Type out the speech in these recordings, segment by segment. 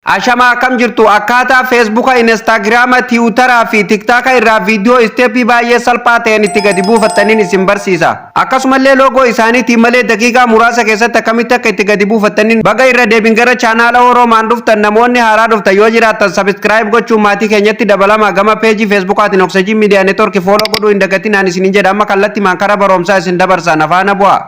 Ashama, akkam jirtu? Akkaataa Feesbuuka, Inistaagiraama, Tiwutaraa fi Tiktaaka irraa viidiyoo isteeppii baay'ee salphaa ta'een itti gadi buufattaniin isin barsiisa. Akkasumallee loogoo isaaniitiin malee daqiiqaa muraasa keessatti akkamitti akka itti gadi buufattaniin. Baga irra deebin gara chaanaala Oroomaan dhuftan. Namoonni haaraa dhuftan yoo jiraattan, subscribe gochuun maatii keenyatti dabalama. Gama peejii Feesbuukaatiin Oksajii Miidiyaa Neetwork follow godhuu hin dagatinaan isinin jedha. Amma kallattii kara barumsaa isin dabarsan, afaana bu'a.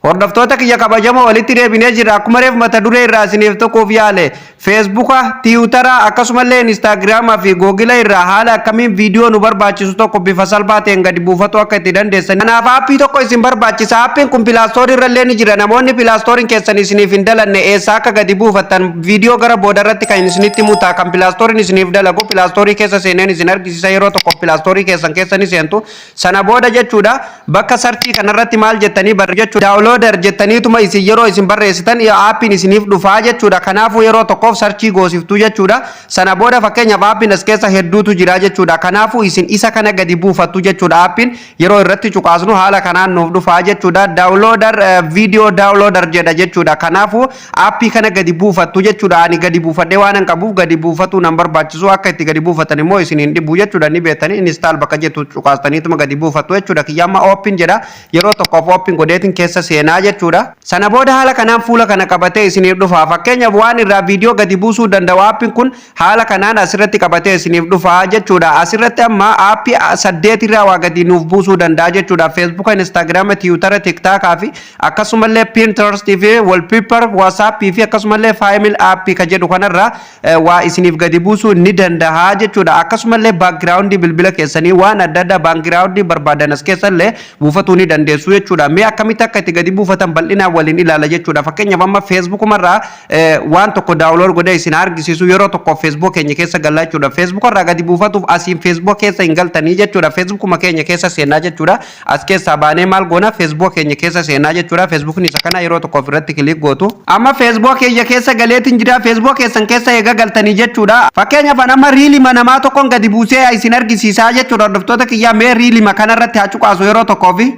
Hordoftoota kiyya kabajamoo, walitti deebinee jirra. Akkuma reef mata duree irraa isiniif tokkoof yaale, Feesbuuka, Tiwutara, akkasumallee Inistaagiraamaa fi Googila irraa haala akkamiin viidiyoo nu barbaachisu tokko bifa salphaa ta'een gadi buufatu akka itti dandeessan. Kanaaf aappii tokko isin barbaachisa. Aappiin kun Play Store irra illee ni jira. Namoonni Play Storeiin keessan isiniif hin dalanne eessaa akka gadi buufattan viidiyoo gara booda irratti kan isinitti mutaa. Kan Play Storeiin isiniif dalagu Play Store keessa seeneen isin argisiisa. Yeroo tokko Play Store keessan keessa ni seentu. Sana booda jechuudha, bakka search kanarratti maal jettanii barre jechuudha, downloader jettaniituma isin yeroo isin barreessitan aappiin isiniif dhufaa jechuudha. Kanaafuu yeroo tokkoof search goosiftuu jechuudha. Sana booda fakkeenyaaf aappiin as keessa hedduutu jira jechuudha. Kanaafuu isin isa kana gadi buufattu jechuudha. Aappiin yeroo irratti cuqaasnu haala kanaan nuuf dhufaa jechuudha. Downloader, video downloader jedha jechuudha. Kanaafuu aappii kana gadi buufattu jechuudha. Ani gadi buufadhee waan hin qabuuf gadi buufatu nan barbaachisu. Akka itti gadi buufatan immoo isin hin dhibu jechuudha. Ni beektanii, install bakka jettu cuqaastaniituma gadi buufattu jechuudha. Kiyya amma open jedha. Yeroo tokkoof open godheetiin keessa seenaa jechuudha. Sana booda haala kanaan fuula kana qabatee isiniif dhufa. Fakkeenyaaf waan irraa viidiyoo gadi buusuu danda'u aappiin kun haala kanaan asirratti qabatee isiniif dhufa jechuudha. Asirratti amma aappii saddeet irraa waa gadi nuuf buusuu danda'a jechuudha. Feesbuuka, Instaagiraama, Tiwutara, Tiktaakaa fi akkasumallee Pinterest fi wallpaper, WhatsApp fi akkasumallee family aappii ka jedhu kanarraa waa isiniif gadi buusuu ni danda'a jechuudha. Akkasumallee background bilbila keessanii, waan adda addaa background barbaadan as keessallee buufatuu ni dandeessu jechuudha. Mee akkamitti akka itti gadi buufatan bal'inaan waliin ilaala jechuudha. Fakkeenyaaf amma Feesbuukumarraa waan tokko download godhee isin argisiisu. Yeroo tokko Facebook keenya keessa gallaa jechuudha. Facebook irraa gadi buufatuuf asiin Facebook keessa hin galtanii jechuudha. Facebookuma keenya keessa seenaa jechuudha. As keessaa baanee maal goona? Facebook keenya keessa seenaa jechuudha. Facebookni isa kana yeroo tokko ofirratti click gootu. Amma Facebook keenya keessa galeetiin jira. Facebook keessan keessa eega galtanii jechuudha. Fakkeenyaaf amma riilima namaa tokkoon gadi buusee isin argisiisaa jechuudha. Hordoftoota kiyyaa, mee riilima kanarratti haa cuqaasu yeroo tokkoofi.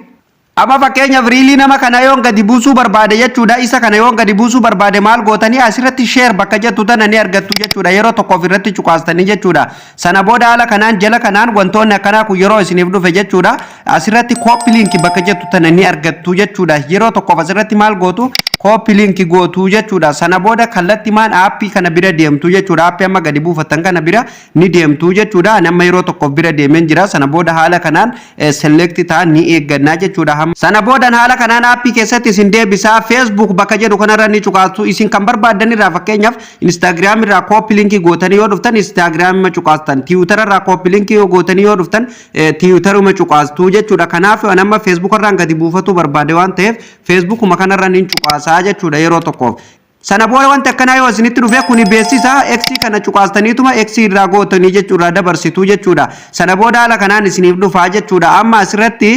Amma fakkeenyaaf riilii nama kana yoon gadi buusuu barbaade jechuudha. Isa kana yoon gadi buusuu barbaade maal gootanii? Asirratti share bakka jettu tana ni argattu jechuudha. Yeroo tokko ofirratti cuqaastanii jechuudha. Sana booda haala kanaan jala kanaan wantoonni akkanaa kun yeroo isiniif dhufe jechuudha. Asirratti copy link bakka jettu tana ni argattu jechuudha. Yeroo tokkoof asirratti maal gootu? Copy link gootu jechuudha. Sana booda kallattii maan aappii kana bira deemtu jechuudha. Aappii amma gadi buufattan kana bira ni deemtu jechuudha. Ani amma yeroo tokkoof bira deemeen jira. Sana booda haala kanaan select ta'an ni eeggannaa jechuudha. Sana boodan haala kanaan aappii keessatti isin deebisaa. Facebook bakka jedhu kanarra ni cuqaastu. Isin kan barbaaddan irraa, fakkeenyaaf Instagram irraa copy link gootanii yoo dhuftan, Instagram cuqaastan. Twitter irraa copy link yoo gootanii yoo dhuftan, Twitteruma cuqaastu jechuudha. Kanaaf ani amma Facebook irraan gadi buufatuu barbaade waan ta'eef Facebookuma kanarra ni cuqaasaa jechuudha yeroo tokkoof. Sana booda wanti akkanaa yoo isinitti dhufe, kuni beeksisa, X kana cuqaastaniituma X irraa gootanii jechuudha, dabarsituu jechuudha. Sana booda haala kanaan isiniif dhufaa jechuudha. Amma asirratti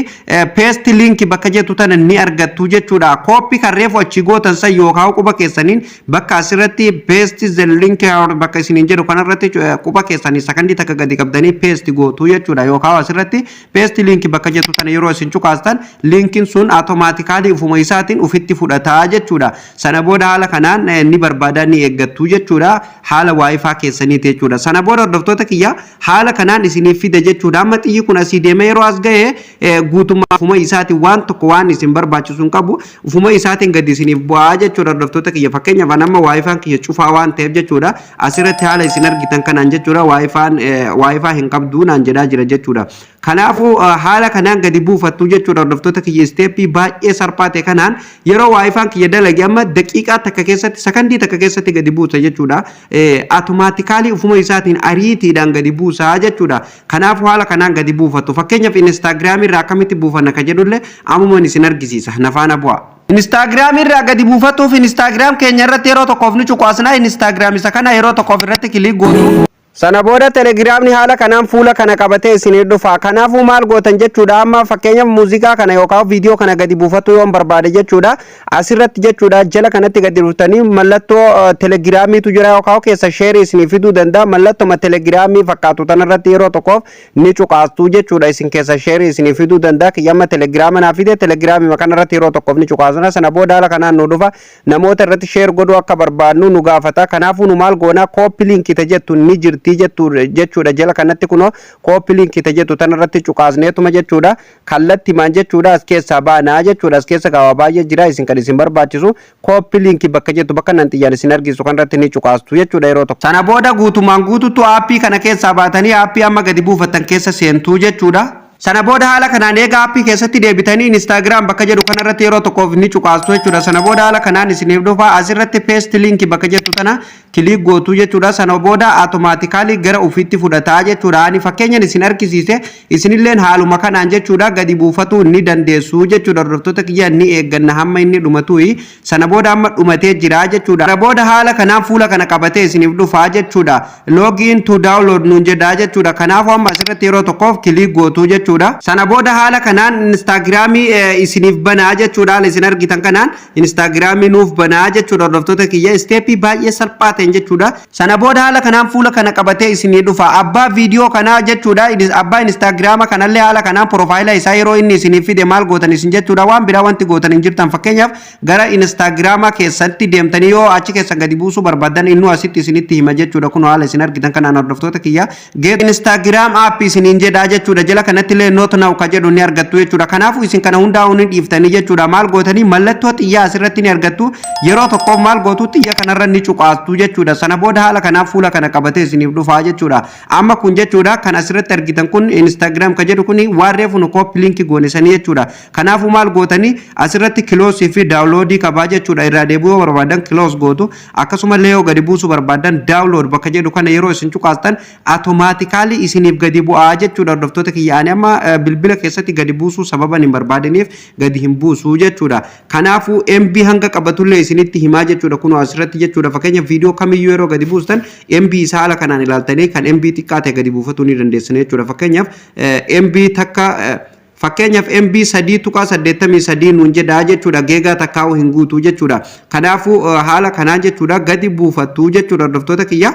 paste link bakka jettu tana ni argattu jechuudha. Copy kan reefu achi gootan san yookaan quba keessaniin bakka asirratti "paste the link" bakka isiniin jedhu kanarratti quba keessanii sakandii takka gadi qabdanii paste gootu jechuudha. Yookaan asirratti paste link bakka jettu tana yeroo isin cuqaastan, linkiin sun automatically ufuma isaatiin ufitti fudhataa jechuudha. Sana booda haala kanaan ni barbaada, ni eeggattu jechuudha. Haala WiFi keessaniiti jechuudha. Sana booda, hordoftoota kiyya, haala kanaan isiniif fida jechuudha. Amma xiyyi kun asii deemee yeroo as ga'e guutummaa ufuma isaatiin waan tokko waan isin barbaachisu hin qabu, ufuma isaatiin gadi isiniif bu'aa jechuudha. Hordoftoota kiyya, fakkeenyaaf amma WiFin kiyya cufaa waan ta'eef jechuudha, asirratti haala isin argitan kanaan jechuudha, WiFin WiFi hin qabdu naan jedhaa jira jechuudha. Kanaafuu haala kanaan gadi buufattu jechuudha. Hordoftoota kiyya, isteeppii baay'ee salphaa ta'e kanaan yeroo WiFin kiyya dalage amma daqiiqaa takka keessatti, sakandii takka keessatti gadi buusa jechuudha. Automatically ufuma isaatiin ariitiidhaan gadi buusaa jechuudha. Kanaafuu haala kanaan gadi buufattu. Fakkeenyaaf Instaagiraamii irraa akkamitti buufanna ka jedhullee ammumaan isin argisiisa. Nafaana bu'a. Instaagiraam irraa gadi buufatuuf Instaagiraam keenya irratti yeroo tokkoof ni cuqaasna. Instaagiraam isa kana yeroo tokkoof irratti click gootu. Sana booda Telegiraamni haala kanaan fuula kana qabatee isinii dhufa. Kanaafuu maal gootan jechuudha? Amma fakkeenyaaf muuziqaa kana yookaan viidiyoo kana gadi buufachuu yoon barbaade jechuudha. Asirratti jechuudha, jala kanatti gadi dhuftanii mallattoo Telegiraamiitu jira, yookaan keessa share isinii fiduu danda'a. Mallattoma Telegiraamii fakkaatu tanarratti yeroo tokkoof ni cuqaastuu jechuudha. Isin keessa share isinii fiduu danda'a. Kiyyamma Telegiraama naa fide, Telegiraamii kanarratti yeroo tokkoof ni cuqaasna. Sana booda haala kanaan nu dhufa. Namoota irratti share godhuu akka barbaadnu nu gaafata. Kanaafuu nu maal goona? Copy link jettu ni jirti jechuudha. Jala kanatti kunoo copy link jettu tanarratti cuqaasneetuma jechuudha. Kallattimaan jechuudha as keessaa baanaa jechuudha. As keessa gaawaa baay'ee jira. Isin kan isin barbaachisu copy link bakka jettu, bakka nan xiyyaan isin argisu kanarratti ni cuqaastu jechuudha yeroo tokko. Sana booda guutumaan guututti aappii kana keessaa baatanii aappii amma gadi buufattan keessa seentuu jechuudha. Sana booda haala kanaan eega aappii keessatti deebitanii Instagram bakka jedhu kanarratti yeroo tokkoof ni cuqaastu jechuudha. Sana booda haala kanaan isiniif dhufa. Asirratti paste link bakka jettu tana click gootu jechuudha. Sana booda automatically gara ofiitti fudhataa jechuudha. Ani fakkeenyan isin argisiise, isinilleen haaluma kanaan jechuudha gadi buufatuu ni dandeessu jechuudha. Hordoftoota kiyya, ni eegganna hamma inni dhumatuyi. Sana booda amma dhumatee jira jechuudha. Sana booda haala kanaan fuula kana qabatee isiniif dhufa jechuudha. "Login to download" nuun jedha jechuudha. Kanaafuu amma asirratti yeroo tokkoof click gootu jechuudha. Sana booda haala kanaan Instaagiraamii isiniif banaa jechuudha. Haala isin argitan kanaan Instaagiraamii nuuf banaa jechuudha. Hordoftoota kiyya, step baay'ee salphaa ta'een jechuudha. Sana booda haala kanaan fuula kana qabatee isinii dhufa. Abbaa viidiyoo kanaa jechuudha. Abbaa Instaagiraama kanallee haala kanaan profile isaa yeroo inni isiniif fide maal gootan isin jechuudha? Waan biraa wanti gootan hin jirtan. Fakkeenyaaf gara Instaagiraama keessatti deemtanii yoo achi keessa gadi buusuu barbaadan, innuu asitti isinitti hima jechuudha. Kun haala isin argitan kanaan, hordoftoota kiyya, "Get Instagram app" isiniin jedhaa jechuudha. Jala kanatti illee "Not now" ka jedhu ni argattu jechuudha. Kanaafuu isin kana hundaa'uu ni dhiiftanii jechuudha. Maal gootanii? Mallattoo xiyyaa asirratti ni argattu. Yeroo tokkoof maal gootu? Xiyya kanarra ni cuqaastu jechuudha. Sana booda haala kanaaf fuula kana qabatee isiniif dhufaa jechuudha. Amma kun jechuudha, kan asirratti argitan kun Instagram ka jedhu kun waan reefu nu copy link goone sanii jechuudha. Kanaafuu maal gootanii? Asirratti close fi download qabaa jechuudha. Irraa deebi'uu barbaadan close gootu, akkasumallee yoo gadi buusuu barbaadan download bakka jedhu kana yeroo isin cuqaastan automatically isiniif gadi bu'aa jechuudha. Hordoftoota kiyya, ani amma bilbila keessatti gadi buusuu sababa hin barbaadaniif gadi hin buusuu jechuudha. Kanaafuu MB hanga qabatullee isinitti himaa jechuudha. Kunoo asirratti jechuudha, fakkeenya viidiyoo kamiyyuu yeroo gadi buustan MB isaa haala kanaan ilaaltanii kan MB xiqqaa ta'e gadi buufatuu ni dandeessan jechuudha. Fakkeenyaaf MB takka, fakkeenyaaf MB 3.83 nuun jedhaa jechuudha. Giga takkaa'uu hin guutuu jechuudha. Kanaafuu haala kanaan jechuudha gadi buufattu jechuudha. Hordoftoota kiyya,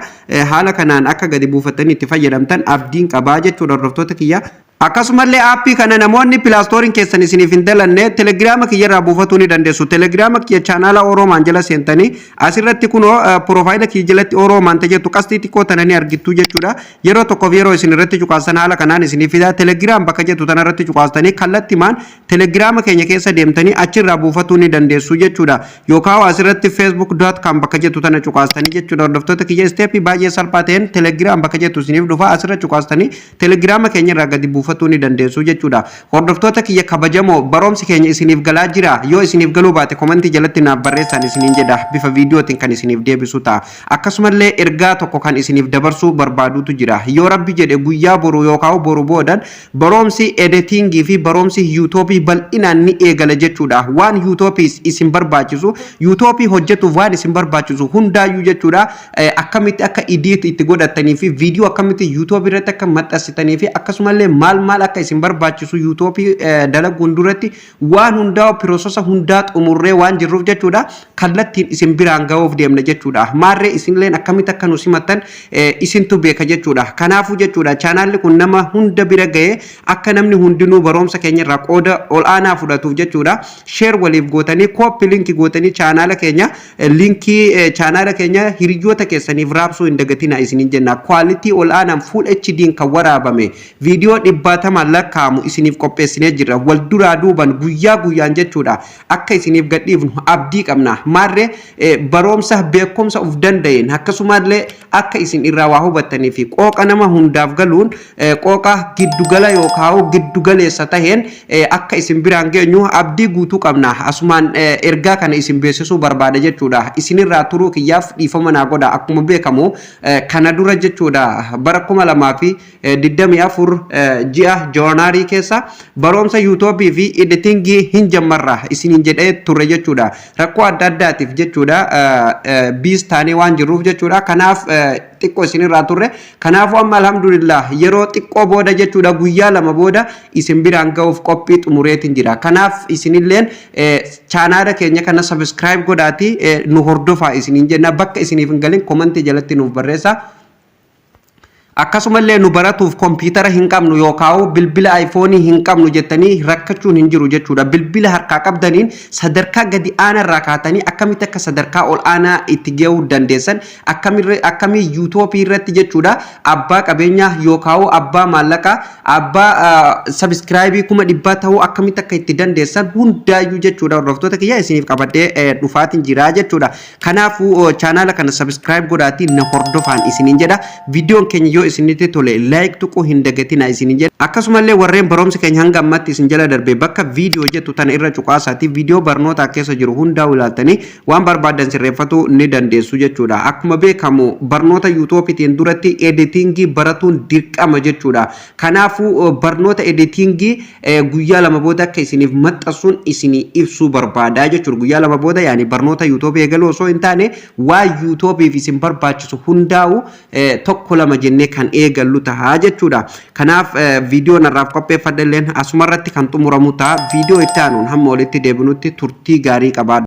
haala kanaan akka gadi buufattanii itti fayyadamtan abdiin qabaa jechuudha, hordoftoota kiyya. Akkasumallee aappii kana namoonni Play Storeiin keessan isiniif hin dalanne Telegiraama kiyyarraa buufatuu ni dandeessu. Telegiraama kiyya chaanaala Oroomaan jala seentanii asirratti kunoo profile kiyya jalatti Oroomaan jettu qasxii xiqqoo tana ni argittu jechuudha. Yeroo tokkoof yeroo isin irratti cuqaasan haala kanaan isiniif fidaa. Telegram bakka jettu tanarratti cuqaastanii kallattimaan Telegiraama keenya keessa deemtanii achirraa buufatuu ni dandeessu jechuudha. Yookaan asirratti facebook.com bakka jettu tana cuqaastanii jechuudha. Hordoftoota kiyya, step baay'ee salphaa ta'een Telegram bakka jettu isiniif dhufa. Asirra cuqaastanii Telegiraama keenya irraa gadi buufatuu ni dandeessu jechuudha. Hordoftoota kiyya kabajamoo, barumsi keenya isiniif galaa jira. Yoo isiniif galuu baate comment jalatti naaf barreessaan isiniin jedha. Bifa viidiyootiin kan isiniif deebisu ta'a. Akkasumallee ergaa tokko kan isiniif dabarsuu barbaadutu jira. Yoo Rabbi jedhe guyyaa boru yookaan boru boodan barumsi editing fi barumsi yuutuubii bal'inaan ni eegala jechuudha. Waan yuutuubii isin barbaachisu, yuutuubii hojjetuuf waan isin barbaachisu hundaayyuu jechuudha. Akkamitti akka edit itti godhatanii fi viidiyoo akkamitti yuutuubii irratti akka maxxansitanii fi akkasumallee maal maal akka isin barbaachisu yuutuubii dalaguun duratti waan hundaa, process hundaa xumurree waan jirruuf jechuudha. Kallattiin isin biraan ga'uuf deemna jechuudha. Maarree isinleen akkamitti akka nu simattan isintu beeka jechuudha. Kanaafuu jechuudha, chaanaalli kun nama hunda bira ga'ee akka namni hundinuu barumsa keenya irraa qooda ol'aanaa fudhatuuf jechuudha. Share waliif gootanii, copy link gootanii, chaanaala keenya, link chaanaala keenya hiriyoota keessaniif raabsuu hin dagatina isiniin jenna. Quality ol'aanaan full HD'n kan waraabame viidiyoo 100n lakkaa'amu isiniif qopheessinee jirra. Wal duraa duuban guyyaa guyyaan jechuudha. Akka isiniif gadhiifnu abdii qabna. Maarree barumsa beekumsa of danda'een akkasumallee akka isin irraa waa hubattanii fi qooqa nama hundaaf galuun, qooqa giddugala yookaan giddugaleessa taheen akka isin biraan geenyu abdii guutuu qabna. Asumaan ergaa kana isin beeksisuu barbaada jechuudha. Isinirraa turuu kiyyaaf dhiifama naa godha. Akkuma beekamu kana dura jechuudha, bara 2024 ji'a Ji'a January keessa barumsa YouTubeii fi editingii hin jammarra isiniin jedhee turre jechuudha. Rakkoo adda addaatiif jechuudha, busy taanee waan jirruuf jechuudha. Kanaaf xiqqoo isinirraa turre. Kanaafuu amma alhamdulillah yeroo xiqqoo booda jechuudha, guyyaa 2 booda isin biraan ga'uuf qophii xumureetiin jira. Kanaaf isinilleen chaanaala keenya kana subscribe godhaati nu hordofaa isiniin jenna. Bakka isiniif hin galin commentii jalatti nuuf barreessaa. Akkasumallee nu baratuuf kompiitara hin qabnu yookaan bilbila iPhoneii hin qabnu jettanii rakkachuun hin jiru jechuudha. Bilbila harkaa qabdaniin sadarkaa gadi aanaa irraa kaatanii akkamitti akka sadarkaa ol aanaa itti gahuu dandeessan, akkamii YouTubeii irratti jechuudha abbaa qabeenyaa yookaan abbaa maallaqaa, abbaa subscribeii 100,000 ta'uu akkamitti akka itti dandeessan hundaayyuu jechuudha, hordoftoota kiyya, isiniif qabadhee dhufaatiin jira jechuudha. Kanaafuu chaanaala kana subscribe godhaatii na hordofaan isiniin jedha. Viidiyoon keenya yoo isinitti tole like tuquu hin dagatina isiniin jedha. Akkasumallee warreen barumsi keenya hanga ammatti isin jala darbe, bakka viidiyoo jettu tana irra cuqaasaati viidiyoo barnootaa keessa jiru hundaa ilaaltanii waan barbaadan sirreeffatuu ni dandeessu jechuudha. Akkuma beekamu barnoota YouTubeiitiin duratti editingii baratuun dirqama jechuudha. Kanaafuu barnoota editingii guyyaa 2 booda akka isiniif maxxansuun isinii ibsuu barbaada jechuudha. Guyyaa 2 booda yaani barnoota YouTubeii eegaluu osoo hin taane, waa YouTubeiif isin barbaachisu hundaa'u tokko lama jennee kan eegallu ta'a jechuudha. Kanaaf viidiyoo narraaf qopheeffadhe illeen asumarratti kan xumuramu ta'a. Viidiyoo itti aanuun hamma walitti deebinutti turtii gaarii qabaadha.